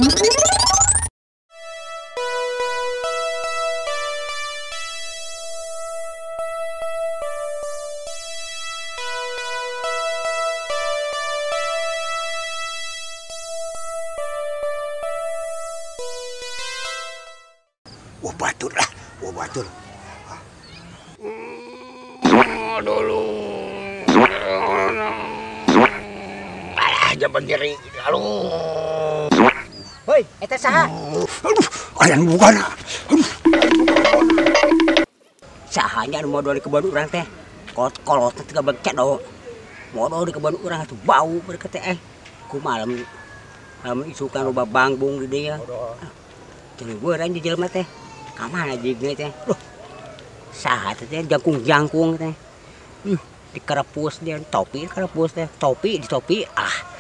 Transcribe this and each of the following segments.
Wah batur lah, wah batur. Dulu. Alah, jaman nyeri. Aduh. Hoi, eta saha? Aduh, ayan bukan. Aduh. Sahanya anu modol di kebon urang teh. Kolot-kolot teh gabeg cedok. Modol di kebon urang atuh bau berke teh. Ku malam malam isukan loba bangbung di dieu. Teu beuran di jelema teh. Ka mana jigna teh? Duh. Saha teh jangkung-jangkung teh. Dikerepus dia, topi kerepus teh, topi di topi. Ah.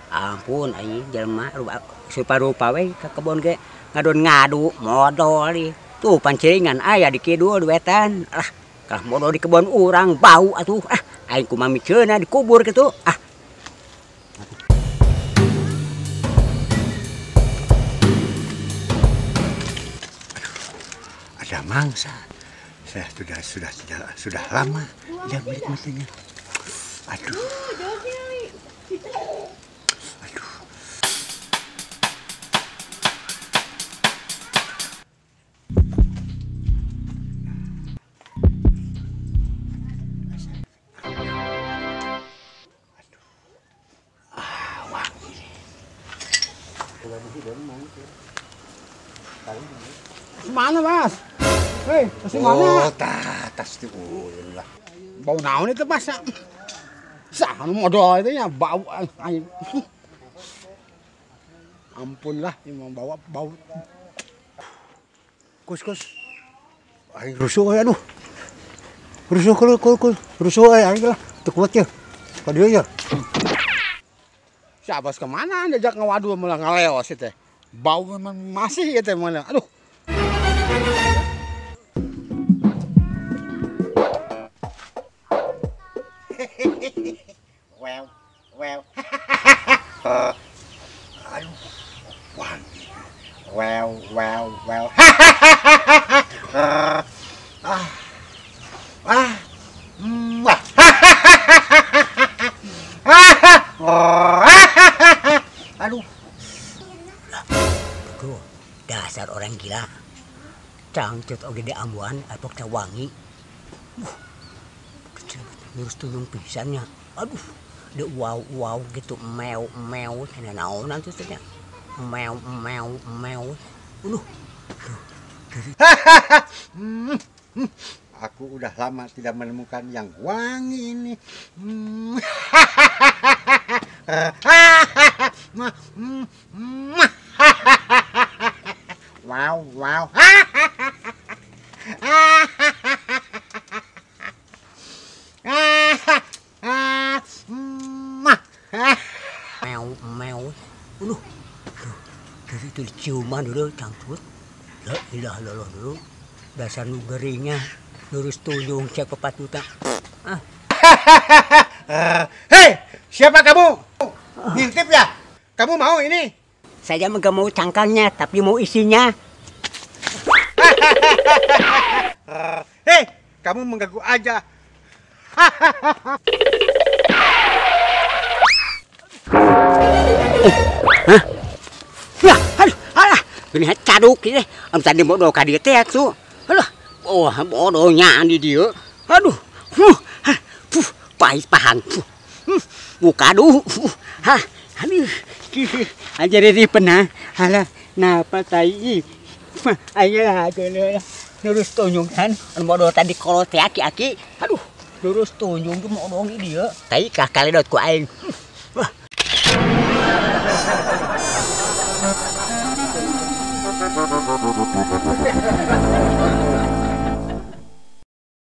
Ampun aing jelema rupa-rupa we ka kebon ge ngadon ngadu modol di. Tuh panciringan aya di kidul di wetan. Ah, kalah modol di kebon urang bau atuh. Ah, aing kumaha miceuna dikubur kitu. Ah. Ada mangsa. Saya sudah lama tidak melihat matanya. Aduh. Aduh. Aduh. Ah, wangi. Mana, Mas? Hei, tas di mana? Oh, tas di ulun lah. Bau naon itu, Mas? Sah, anu modol itu ya bau aing. Ampun lah, ini mau bawa bau. Kus, kus. Aing rusuh aduh. Rusuh kul kul kul. Rusuh aing lah. Teu kuat ya. Ka dieu ya. Si Abbas kemana? Diajak ngawadu malah ngaleos itu. Bau memang masih ya teh mana. Aduh. Well, well. Aduh, wangi. Well, well, well. Ah, ah, aduh. Tuh, dasar orang gila. Cangcut oge di ambuan, apok teh wangi. Lurus tuyung pisannya. Aduh, de wow wow gitu, meow meow, cenah naonan tuh teh. Meow meow meow. Aduh. Aku udah lama tidak menemukan yang wangi ini. Wow wow. Meow meow. Aduh. Dari itu ciuman dulu cangcut. La ilah ilallah dulu. Dasar nu geringnya lurus tuyung cek pepatutan. Ah. Hei, siapa kamu? Ngintip ya? Kamu mau ini? Saya mah gak mau cangkangnya, tapi mau isinya. Hei, kamu mengganggu aja. Hah? Lah, aduh, alah, gini caduk ini. Am tadi modol ka dieu teh atuh. Alah, oh, bodolnya di dieu. Aduh, huh, hah, puh, pahit pahan. Buka duh. Hah, aduh. Aja dari pernah. Alah, napa tai. Ayo aja lurus tunjung kan. Anu modol tadi kolot teh aki-aki. Aduh, lurus tunjung tuh modol di dieu. Tai kah kaledot ku aing. Wah.